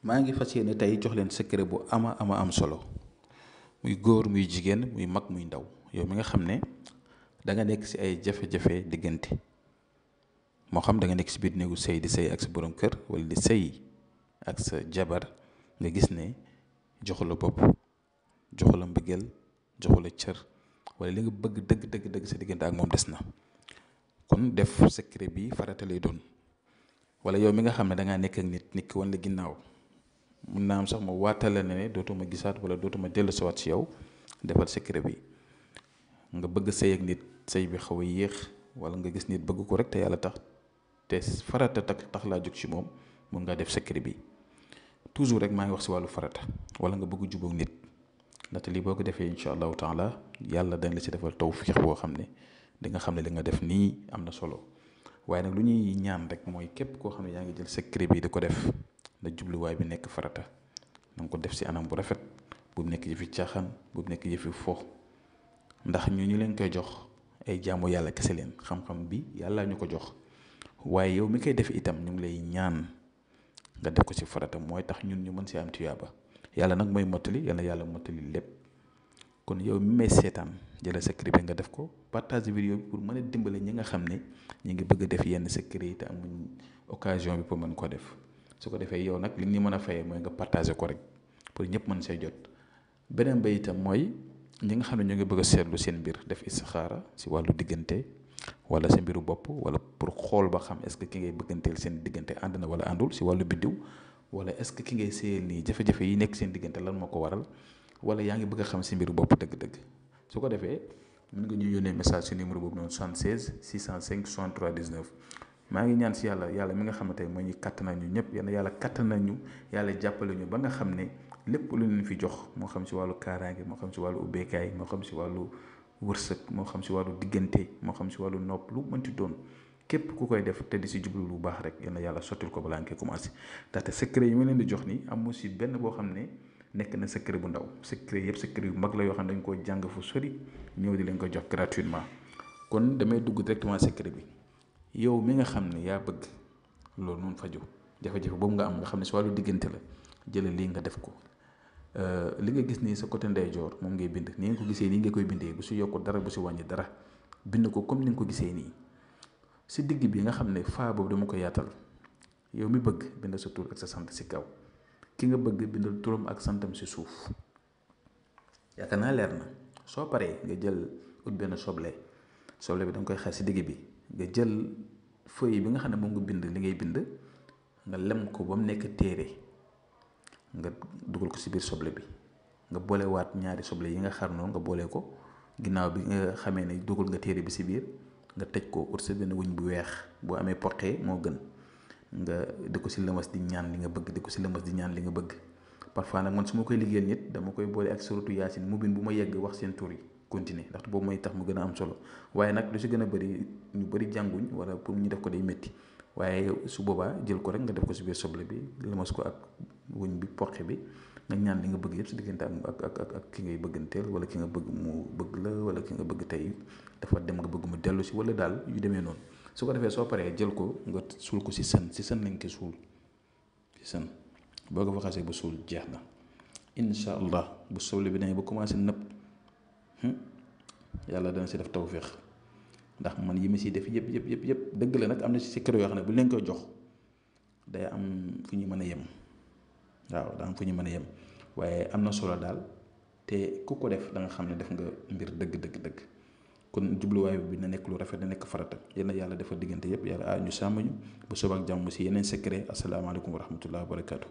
maa ngi fas yéene tey jox leen secret bu ama am solo muy góor muy jigéen muy mag muy ndaw yow mi nga xam ne da nga nekk ci ay jafe-jafe diggante moo xam da nga nekk ci biir néegu sëy di sëy ak sa borom kër wala di sëy ak sa jabar nga gis ne joxu la bopp joxu la mbëggeel joxu la cër wala li nga bëgg dëgg sa diggante ak moom des na kon def secret bi farata lay doon. wala yow mi nga xam ne da ngaa nekk ak nit ki wan la ginnaaw mun naa am sax ma waatale ne dootuma gisaat wala dootuma dellusiwaat ci yow defal secret bi. nga bëgg sëy ak nit sëy bi xaw a yéex wala nga gis nit bëgg ko rek te yàlla tax te farata tax laa jóg ci moom mun ngaa def secret bi. toujours rek maa ngi wax ci wàllu farata wala nga bëgg jubóog nit ndaxte lii boo ko defee incha allahu taala yàlla dañ la ci defal tawfiix boo xam ne di nga xam ne li nga def nii am na solo. waaye nag lu ñuy ñaan rek mooy képp koo xam ne yaa ngi jël secret bi di ko def na jubluwaay bi nekk farata na nga ko def ci anam bu rafet bu mu nekk yëfi caaxaan bu mu nekk yëfi fo ndax ñu leen koy jox ay jaamu yàlla kese leen xam-xam bi yàlla ñu ko jox waaye yow mi koy def itam ñu ngi lay ñaan nga def ko ci farata mooy tax ñun ñu mën ci am tuyaaba yàlla nag mooy mottali yàlla mottali lépp. kon yow mi may seetaan jëlal secret bi nga def ko partage vidéo bi pour mën a dimbale ñi nga xam ne ñi ngi bëgg a def yenn secret yi te amuñ occasion bi pour mën ko def su ko defee yow nag li ñu mën a fayee mooy nga partager ko rek pour ñëpp mën see jot. beneen ba itam mooy ñi nga xam ne ñu ngi bëgg a seetlu seen mbir def istixaara si wàllu diggante wala sa mbiru bopp wala pour xool ba xam est-ce que ki ngay bëgganteel seen diggante ànd na wala àndul si wàllu biddiw wala est-ce que ki ngay séyal nii jafe-jafe yi nekk seen diggante lan moo ko waral. wala yaa ngi bëgg a xam si mbiru bopp dëgg-dëgg su ko defee mën nga ñu yónnee message si numéro boobu noonu 76 605 63 19 maa ngi ñaan si yàlla mi nga xamante ne moo ñu kattanal ñu ñëpp yàlla kattanal ñu yàlla jàppale ñu ba nga xam ne lépp lu leen fi jox moo xam si wàllu kaaraange moo xam si wàllu ubbeekaay moo xam si wàllu wërsëg moo xam si wàllu diggante moo xam si wàllu nopp lu mënti doon képp ku koy def te di si jublu lu baax rek yàlla sottil ko balaa nga koy commencé ndaxte secret yi ma leen di jox ni amu si benn boo xam ne nekk na secret bu ndaw secret yëpp secret yu mag la yoo xam ne dañ koo jàng fu sori ñëw di leen ko jox gratuitement. kon damay dugg directement secret bi yow mi nga xam ne yaa bëgg loolu noonu faju jafe-jafe boobu nga am nga xam ne si wàllu diggante la jëlal lii nga def ko li nga gis nii sa côté ndeyjoor moom ngay bind ni nga ko gisee nii nga koy bindee bu si yokk dara bu si wàññi dara bind ko comme ni nga ko gisee nii si digg bi nga xam ne faa boobu dama ko yaatal yow mi bëgg bind sa tur ak sa sant si kaw. ki nga bëgg bindal turam ak santam ci suuf yaakaar naa leer na soo paree nga jël ut benn soble bi da nga koy xar ci digg bi nga jël feuille bi nga xam ne moom nga bind li ngay bind nga lem ko ba mu nekk téere nga dugal ko ci biir soble bi nga boolewaat ñaari soble yi nga xar noonu nga boole ko ginnaaw bi nga xamee ne dugal nga téere bi ci biir nga tëj ko ut sa benn wuñ bu weex boo amee portée moo gën. nga di ko si lëmas di ñaan li nga bëgg parfois nag man su ma koy liggéeyal nit dama koy boole ak suratu yaasin mu bind bu ma yegg wax seen tur yi continuer ndaxte boobu mooy tax mu gën a am solo waaye nag lu si gën a bëri ñu bëri jànguñ wala pour ñu def ko day métti waaye su boobaa jël ko rek nga def ko si biir soble bi lëmas ko ak wëñ bi poqe bi nga ñaan li nga bëgg yëpp si diggante ak ki ngay bëgganteel wala ki nga bëgg mu bëgg la wala ki nga bëgg tey dafa dem nga bëgg mu dellu si wala daal yu demee noonu. su ko defee soo paree jël ko nga suul ko si sën lañ koy suul si sën boo ko fa xasee bu suul jeex na incha allah bu soble bi dañuy ba commencé nëpp yàlla dana si def tawféex ndax man yi ma siy def yëpp dëgg la nag am na si secret yoo xam ne bu leen koy jox day am fu ñu mën a yem waaw daa am fu ñu mën a yem waaye am na solo daal te ku ko def da nga xam ne def nga mbir dëgg. kon jubluwaay bi na nekk lu rafet na nekk farata yàlla defal diggante yëpp yàlla ñu sàmm ñu bu soob ak jàmm si yeneen secret asalaamaaleykum wa rahmatulah wa barakaatu.